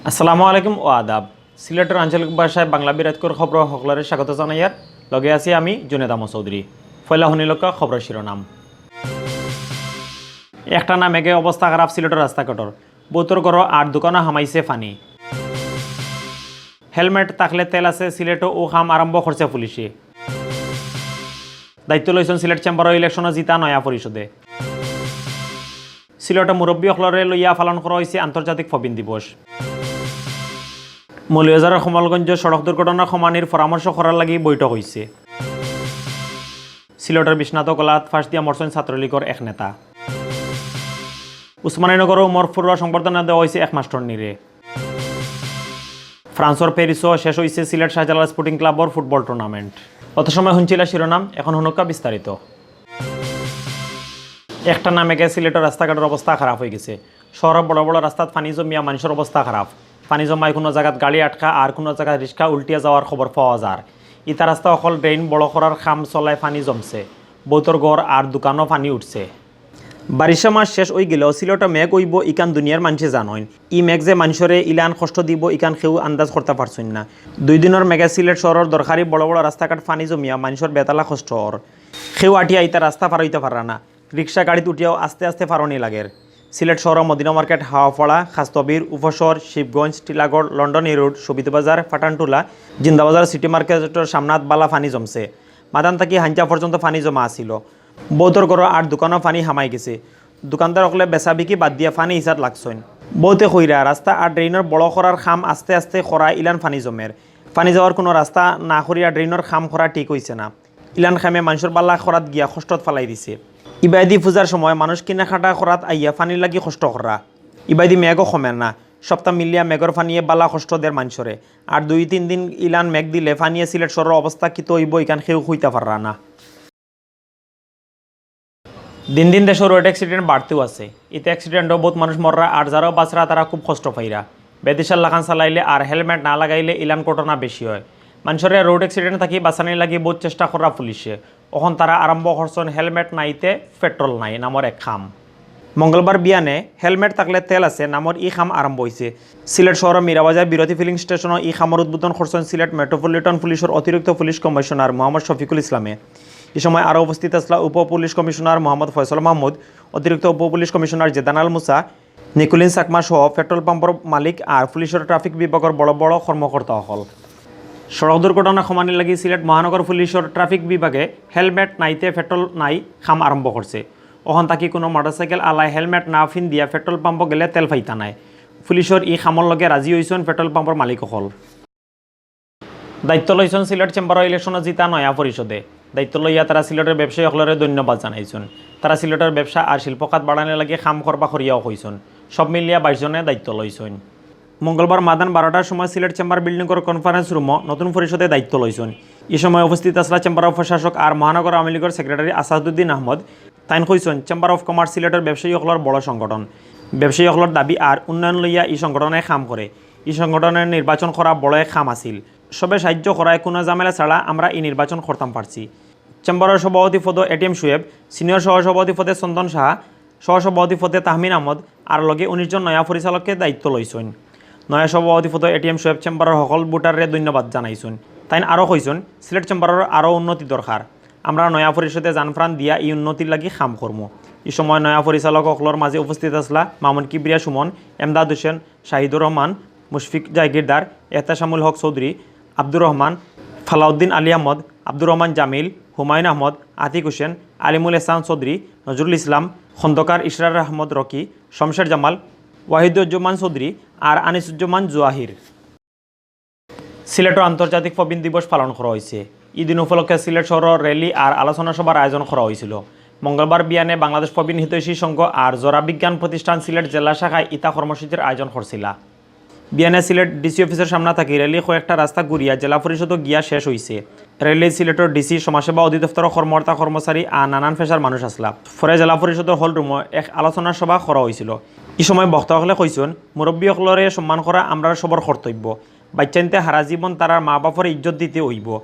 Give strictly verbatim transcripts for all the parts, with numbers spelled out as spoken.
আসসালামু আলাইকুম ও আদাব। সিলেটর আঞ্চলিক ভাষায় বাংলা বিরাটকর খবর হকলরে স্বাগত জানাইয়ার। লগে আছি আমি জুনেদ আহমদ চৌধুরী। পয়লা হুনিলকা খবরর শিরোনাম। একটানা মেঘে অবস্থা খারাপ সিলেটর রাস্তাঘাটর। বউতর ঘরো আর দোকানো হামাইছে পানি। হেলমেট থাকলে তেল আছে, সিলেটো অউ কাম আরম্ভ করছে পুলিশে। দায়িত্ব লইছইন সিলেট চেম্বারর ইলেকশনো জিতা নয়া পরিষদে। সিলেটো মুরব্বী অকলরে লইয়া পালন করা অইছে আন্তর্জাতিক প্রবীণ দিবস। মৌলভীবাজারর কমলগঞ্জ সড়ক দুর্ঘটনা কমানির পরামর্শ করার লাগি বৈঠক অইছে। সিলেটর বিশ্বনাথ গলাত ফাঁস দিয়া মরছইন ছাত্রলীগর এক নেতা। উসমানীনগরো উমর ফরুয়ার সংবর্ধনা দেওয়া অইছে এক মাস্টরনিরে। ফ্রান্সর প্যারিসো শেষ অইছে সিলেট শাহজালাল স্পোর্টিং ক্লাবর ফুটবল টুর্নামেন্ট। অত সময় হুনছিলা শিরোনাম, এখন হুনউক্কা বিস্তারিত। একটানা মেঘে সিলেটর রাস্তাঘাটর অবস্থা খারাপ অইগেছে। শহরর বড় বড় রাস্তাত পানি জমিয়া মানষর অবস্থা খারাপ। পানি জমায় কুনু জাগাত গাড়ি আটকা আর কুনু জাগাত রিক্সা উল্টিয়া যাওয়ার খবর পাওয়া যার। ইতা রাস্তা অকল ড্রেইন বড় করার কাম চলায় পানি জমছে। বউতর ঘর আর দোকানো পানি উঠছে। বারিশা মাস শেষ অইগেলেও সিলেটো মেঘ অইবো ইখান দুনিয়ার মানষে জানইন। ই মেঘ যে মানষরে ইলান কষ্ট দিবো ইখান কেউ আন্দাজ করতা পারছইন না। দুই দিনর মেঘে সিলেট শহরর দরকারি বড় বড় রাস্তাঘাট পানি জমিয়া মানষর বেতালা কষ্ট অর। কেউ আটিয়া ইতা রাস্তা পার অইতা পাররা না। রিক্সা গাড়িত উঠিয়াও আস্তে আস্তে পার অনি লাগের। সিলেট শহরর মদিনা মার্কেট, হাওয়াপাড়া, খাস্তবির, উপশহর, শিবগঞ্জ, টিলাগড়, লন্ডনী রোড, সবিত বাজার, পাঠানটুলা, জিন্দাবাজার সিটি মার্কেটর সামনাত বালা পানি জমছে। মাদান থাকি হাঞ্জা পর্যন্ত পানি জমা আছিল। বউতর ঘরো আর দোকানো পানি হামাই গেছে। দোকানদার অকলে বেচাবিকি বাদ দিয়া পানি ইছাত লাগছইন। বউতে কইরা রাস্তা আর ড্রেইনর বড় করার কাম আস্তে আস্তে করা ইলান পানি জমের। পানি যাওয়ার কুনু রাস্তা না করিয়া ড্রেইনর কাম করা ঠিক অইছে না। ইলান কামে মানষর বালা করাত গিয়া কষ্টত ফালাই দিছে। ইবায়দি পূজার সময় মানুষ কিনাকাটা করাত আইয়া পানির লাগি কষ্ট কররা। ইবায়দি মেঘও কমের না। সপ্তাহ মিলিয়া মেঘর পানিয়ে বালা কষ্ট দের মানষরে। আর দুই তিন দিন ইলান মেঘ দিলে পানিয়ে সিলেট শহরর অবস্থা কিতা অইবো ইখান কেউ কইতা পাররা না। দিন দিন দেশো রোড অ্যাক্সিডেন্ট বাড়তেউ আছে। ইতে অ্যাক্সিডেন্টো বউত মানুষ মররা আর যারাও বাঁচরা তারা খুব কষ্ট পাইরা। বেদিশার লাখান চালাইলে আর হেলমেট না লাগাইলে ইলান ঘটনা বেশি অয়। মানষরে রোড অ্যাক্সিডেন্ট থাকি বাঁচানির লাগি বউত চেষ্টা কররা পুলিশে। অখন তারা আরম্ভ করছইন হেলমেট নাইতে পেট্রোল নাই নামর এক কাম। মঙ্গলবার বিয়ানে হেলমেট থাকলে তেল আছে নামর ই কাম আরম্ভ অইছে। সিলেট শহরর মীরাবাজার বিরতি ফিলিং স্টেশনো ই কামর উদ্বোধন করছইন সিলেট মেট্রোপলিটন পুলিশর অতিরিক্ত পুলিশ কমিশনার মোহাম্মদ শফিকুল ইসলামে। ই সময় আরও উপস্থিত আছলা উপ পুলিশ কমিশনার মোহাম্মদ ফয়সল মাহমুদ, অতিরিক্ত উপ পুলিশ কমিশনার জেদান আল মুসা, নিকুলিন চাকমা সহ পেট্রোল পাম্পর মালিক আর পুলিশর ট্রাফিক বিভাগর বড় বড় কর্মকর্তা অকল। সড়ক দুর্ঘটনা কমানির লাগি সিলেট মহানগর পুলিশর ট্রাফিক বিভাগে হেলমেট নাইতে পেট্রোল নাই কাম আরম্ভ করছে। অখন থাকি কুনু মোটরসাইকেল আলায় হেলমেট না ফিন্দিয়া পেট্রোল পাম্পো গেলে তেল পাইতা নায়। পুলিশর ই কামর লগে রাজি অইছইন পেট্রোল পাম্পর মালিক অকল। দায়িত্ব লইছইন সিলেট চেম্বারর ইলেকশনো জিতা নয়া পরিষদে। দায়িত্ব লইয়া তারা সিলেটর ব্যবসায়ী অকলরে ধন্যবাদ জানাইছইন। তারা সিলেটর ব্যবসা আর শিল্প খাত বাড়ানির লাগি কাম করবা করিয়াও কইছইন। সব মিলিয়া বাইশ জনে দায়িত্ব লইছইন। মঙ্গলবার মাদান বারোটার সময় সিলেট চেম্বার বিল্ডিংর কনফারেন্স রুমো নতুন পরিষদে দায়িত্ব লইছইন। ই সময় উপস্থিত আছলা চেম্বারর প্রশাসক আর মহানগর আওয়ামী লীগর সেক্রেটারি আসাদুদ্দিন আহমদ। তাইন কইছইন, চেম্বার অফ কমার্স সিলেটর ব্যবসায়ী অকলর বড় সংগঠন। ব্যবসায়ী অকলর দাবি আর উন্নয়ন লইয়া ই সংগঠনে কাম করে। ই সংগঠনের নির্বাচন করা বড় এক কাম আছিল। সবে সাহায্য করায় কুনু ঝামেলা ছাড়া আমরা ই নির্বাচন করতাম পারছি। চেম্বারর সভাপতি পদো এটিএম শুয়েব, সিনিয়র সহসভাপতি পদে চন্দন সাহা, সহসভাপতি পদে তাহমিন আহমদ আর লগে উনিশ জন নয়া পরিচালকে দায়িত্ব লইছইন। নয়া সভাপতি পদো এটিএম শুয়েব চেম্বারর হকল ভোটাররে ধন্যবাদ জানাইছইন। তাইন আরও কইছইন, সিলেট চেম্বারর আরও উন্নতি দরকার। আমরা নয়া পরিষদে জানপ্রাণ দিয়া ই উন্নতির লাগি কাম করমু। ই সময় নয়া পরিচালক অকলর মাঝে উপস্থিত আছলা মামুন কিবরিয়া সুমন, এমদাদ হোসেন, শাহিদুর রহমান, মুশফিক জাগিরদার, এহতেশামুল হক চৌধুরী, আব্দুর রহমান, ফালাউদ্দিন আলী আহমদ, আব্দুর রহমান জামিল, হুমায়ুন আহমদ, আতিক হোসেন, আলিমুল এহসান চৌধুরী, নজরুল ইসলাম, খন্দকার ইশরার আহমদ রকি, শমশের জামাল, ওয়াহিদুজ্জামান চৌধুরী আর আনিসুজ্জামান জুয়াহির। সিলেটো আন্তর্জাতিক প্রবীণ দিবস পালন করা অইছে। ই দিন উপলক্ষে সিলেট শহরো র‍্যালি আর আলোচনা সভার আয়োজন করা অইছিল। মঙ্গলবার বিয়ানে বাংলাদেশ প্রবীণ হিতৈষী সংঘ আর জোড়া বিজ্ঞান প্রতিষ্ঠান সিলেট জেলা শাখায় ইতা কর্মসূচির আয়োজন করছিলা। বিয়ানে সিলেট ডিসি অফিসর সামনা থাকি র‍্যালি কয়েকটা রাস্তা ঘুরিয়া জেলা পরিষদো গিয়া শেষ অইছে। র‍্যালিত সিলেটর ডিসি, সমাজসেবা অধিদপ্তরর কর্মকর্তা কর্মচারী আর নানান পেশার মানুষ আছলা। পরে জেলা পরিষদর হল রুমো এক আলোচনা সভা করা অইছিল। ই সময় বক্তা অকলে কইছইন, মুরব্বী অকলরে সম্মান করা আমরার সবর কর্তব্য। বাইচ্চাইন্তে হারা জীবন তারার মা বাপরে ইজ্জত দিতে অইবো।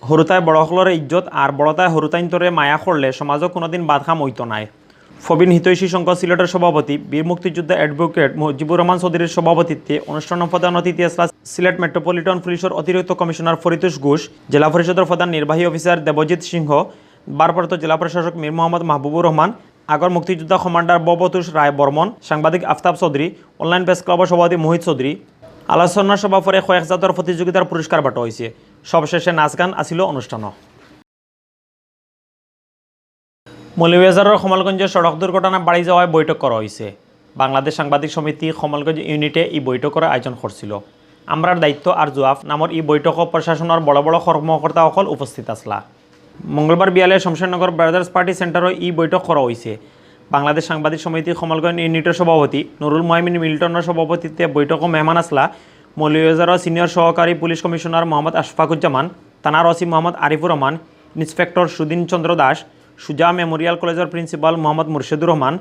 হুরুতায় বড় অকলরে ইজ্জত আর বড়তায় হুরুতাইন্তরে মায়া করলে সমাজো কুনুদিন বাদ কাম অইতো নায়। ফবিন হিতৈষী সংঘ সিলেটর সভাপতি বীর মুক্তিযোদ্ধা অ্যাডভোকেট মুজিবুর রহমান চৌধুরীর সভাপতিত্বে অনুষ্ঠানো প্রধান অতিথি আছলা সিলেট মেট্রোপলিটন পুলিশর অতিরিক্ত কমিশনার ফরিতোষ ঘোষ, জেলা পরিষদর প্রধান নির্বাহী অফিসার দেবজিৎ সিংহ, ভারপ্রাপ্ত জেলা প্রশাসক মীর মোহাম্মদ মাহবুবুর রহমান, আগর মুক্তিযোদ্ধা কমান্ডার ভবতোষ রায় বর্মন, সাংবাদিক আফতাব চৌধুরী, অনলাইন প্রেস ক্লাবর সভাপতি মোহিত চৌধুরী। আলোচনা সভা পরে কয়েক জাতর প্রতিযোগিতার পুরস্কার বাটা অইছে। সবশেষে নাচ গান আছিল অনুষ্ঠানো। মৌলভীবাজারর কমলগঞ্জে সড়ক দুর্ঘটনা বাড়ি যাওয়ায় বৈঠক করা অইছে। বাংলাদেশ সাংবাদিক সমিতি কমলগঞ্জ ইউনিটে ই বৈঠকর আয়োজন করছিল। আমরার দায়িত্ব আর জুয়াফ নামর ই বৈঠকো প্রশাসনর বড় বড় কর্মকর্তা অকল উপস্থিত আছলা। মঙ্গলবার বিয়ালে শমশেরনগর ব্রাদার্স পার্টি সেন্টারো ই বৈঠক করা অইছে। বাংলাদেশ সাংবাদিক সমিতি কমলগঞ্জ ইউনিটর সভাপতি নুরুল মোহাইমিন মিল্টনর সভাপতিত্বে বৈঠকো মেহমান আছলা মৌলভীবাজারর সিনিয়র সহকারী পুলিশ কমিশনার মোহাম্মদ আশফাকুজ্জামান, থানার ওসি মোহাম্মদ আরিফুর রহমান, ইন্সপেক্টর সুদিন চন্দ্র দাস, সুজা মেমোরিয়াল কলেজর প্রিন্সিপাল মোহাম্মদ মুর্শেদুর রহমান,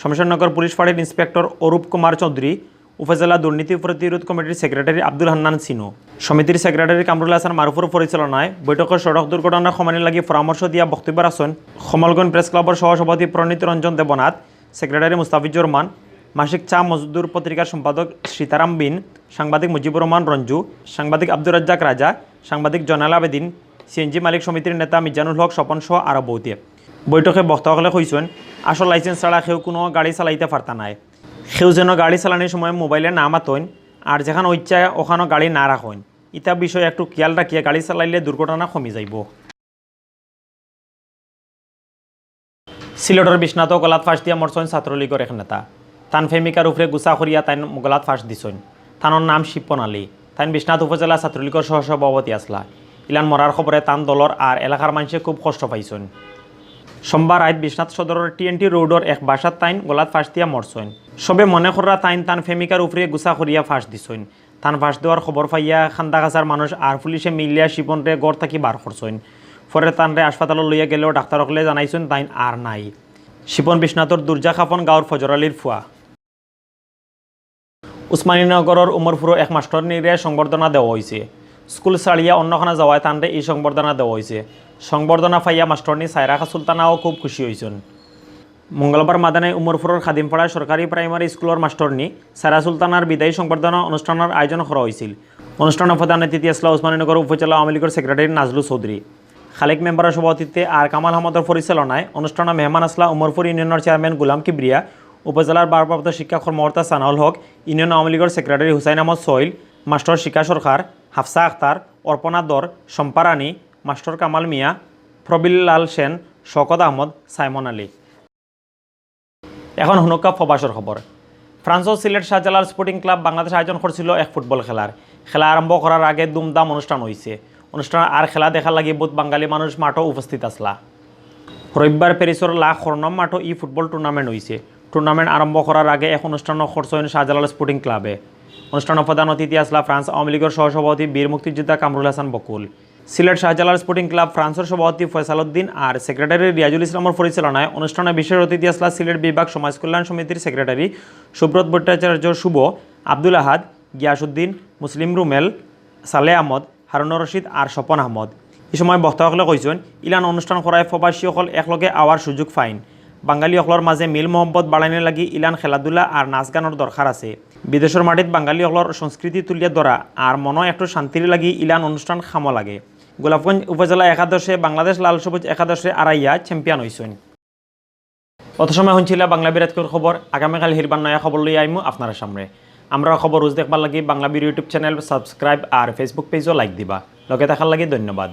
শমশেরনগর পুলিশ ফাঁড়ির ইন্সপেক্টর অরূপ কুমার চৌধুরী, উপজেলা দুর্নীতি প্রতিরোধ কমিটির সেক্রেটারি আব্দুল হান্নান সিনু। সমিতির সেক্রেটারি কামরুল হাসান মারুফর পরিচালনায় বৈঠকো সড়ক দুর্ঘটনা কমানির লাগি পরামর্শ দিয়া বক্তব্য রাখছইন কমলগঞ্জ প্রেস ক্লাবর সহসভাপতি প্রণীত রঞ্জন দেবনাথ, সেক্রেটারি মুস্তাফিজুর রহমান, মাসিক চা মজদুর পত্রিকার সম্পাদক সীতারাম বিন, সাংবাদিক মুজিবুর রহমান রঞ্জু, সাংবাদিক আব্দুর রাজ্জাক রাজা, সাংবাদিক জয়নাল আবেদিন, সিএনজি মালিক সমিতির নেতা মিজানুল হক স্বপন সহ আরো বহুতে। বৈঠকে বক্তা অকলে কইছইন, আসল লাইসেন্স ছাড়া কেউ কুনু গাড়ি চালাইতা পারতা নায়। কেউ যেন গাড়ি চালানির সময় মোবাইলে না মাতইন, আর যেখানো ইচ্ছা অখানো গাড়ি না রাখইন। ইতা বিষয়ে একটু খিয়াল রাখিয়া গাড়ি চালাইলে দুর্ঘটনা কমি যাইবো। সিলেটর বিশ্বনাথো গলাত ফাঁস দিয়া মরছইন ছাত্রলীগর এক নেতা। তান প্রেমিকার উপরে গুছা করিয়া তাইন গলাত ফাঁস দিছইন। তানর নাম শিপন আলী। তাইন বিশ্বনাথ উপজেলা ছাত্রলীগর সহসভাপতি আছলা। ইলান মরার খবরে তান দলর আর এলাকার মানষে খুব কষ্ট পাইছইন। সোমবার রাইত বিশ্বনাথ সদরর টিএনটি রোডর এক বাসাত তাইন গলাত ফাঁস দিয়া মরছইন। সবে মনে কররা তাইন তান প্রেমিকার উপরে গুছা করিয়া ফাঁস দিছইন। তান ফাঁস দেওয়ার খবর পাইয়া কান্দাকাছার মানুষ আর পুলিশে মিলিয়া শিপনরে ঘর থাকি বার করছইন। পরে তানরে হাসপাতালো লইয়া গেলেও ডাক্তার অকলে জানাইছইন তাইন আর নাই। শিপন বিশ্বনাথর দুর্জা খাপন গাঁওর ফজর আলীর ফুয়া। উসমানীনগরর উমরপুরো এক মাস্টরনিরে সংবর্ধনা দেওয়া অইছে। স্কুল ছাড়িয়া অন্যখানো যাওয়ায় তানরে ই সংবর্ধনা দেওয়া অইছে। সংবর্ধনা পাইয়া মাস্টরনি সায়রা সুলতানাও খুব খুশি অইছইন। মঙ্গলবার মাদানে উমরপুরর খাদিমপাড়া সরকারি প্রাইমারি স্কুলর মাস্টরনি সায়রা সুলতানার বিদায়ী সংবর্ধনা অনুষ্ঠানর আয়োজন করা অইছিল। অনুষ্ঠানো প্রধান অতিথি আছলা উসমানীনগর উপজেলা আওয়ামী লীগর সেক্রেটারি নাজলু চৌধুরী। খালেক মেম্বারর সভাপতিত্বে আর কামাল আহমদর পরিচালনায় অনুষ্ঠানো মেহমান আছলা উমরপুর ইউনিয়নর চেয়ারম্যান গুলাম কিবরিয়া, উপজেলার ভারপ্রাপ্ত শিক্ষা কর্মকর্তা সানাউল হক, ইউনিয়ন আওয়ামী লীগর সেক্রেটারি হুসাইন আহমদ সোহেল, মাস্টর শিখা সরকার, হাফসা আখতার, অর্পণা ধর, শম্পা রানী, মাস্টর কামাল মিয়া, প্রবীর লাল সেন, শওকত আহমদ, সাইমন আলী। এখন হুনউক্কা প্রবাসর খবর। ফ্রান্সর সিলেট শাহজালাল স্পোর্টিং ক্লাব বাংলাদেশ আয়োজন করছিল এক ফুটবল খেলার। খেলা আরম্ভ করার আগে দুমদাম অনুষ্ঠান অইছে। অনুষ্ঠান আর খেলা দেখার লাগি বহুত বাঙালি মানুষ মাঠো উপস্থিত আছলা। রবিবার প্যারিসর লা কর্নম মাঠো ই ফুটবল টুর্নামেন্ট অইছে। টুর্নামেন্ট আরম্ভ করার আগে এক অনুষ্ঠান করছইন শাহজালাল স্পোর্টিং ক্লাবে। অনুষ্ঠানো প্রধান অতিথি আছলা ফ্রান্স আওয়ামী লীগর সহসভাপতি বীর মুক্তিযোদ্ধা কামরুল হাসান বকুল। সিলেট শাহজালাল স্পোর্টিং ক্লাব ফ্রান্সর সভাপতি ফয়সাল উদ্দিন আর সেক্রেটারি রিয়াজুল ইসলামর পরিচালনায় অনুষ্ঠানো বিশেষ অতিথি আছলা সিলেট বিভাগ সমাজ কল্যাণ সমিতির সেক্রেটারি সুব্রত ভট্টাচার্য শুভ, আব্দুল আহাদ, গিয়াসউদ্দিন, মুসলিম রুমেল, সালে আহমদ, হারুনুর রশিদ আর স্বপন আহমদ। ই সময় বক্তা অকলে কইছইন, ইলান অনুষ্ঠান করায় প্রবাসী অকল একলগে আওয়ার সুযোগ পাইন। বাঙালি অকলর মাঝে মিল মহব্বত বাড়ানির লাগি ইলান খেলাধুলা আর নাচ গানর দরকার আছে। বিদেশর মাটিত বাঙালি অকলর সংস্কৃতি তুলিয়া ধরা আর মনো একটু শান্তির লাগি ইলান অনুষ্ঠান কামো লাগে। গোলাপগঞ্জ উপজেলা একাদশে বাংলাদেশ লাল সবুজ একাদশে আরাইয়া চ্যাম্পিয়ন অইছইন। অত সময় হুনছিলা বাংলা বিরাটকর খবর। আগামীকাল হিরবার নয়া খবর লইয়া আইমু আপনারার সামনে। আমরার খবর রোজ দেখবার লাগি বাংলা বির YouTube চ্যানেল সাবস্ক্রাইব আর Facebook পেজও লাইক দিবা। লগে থাকার লাগি ধন্যবাদ।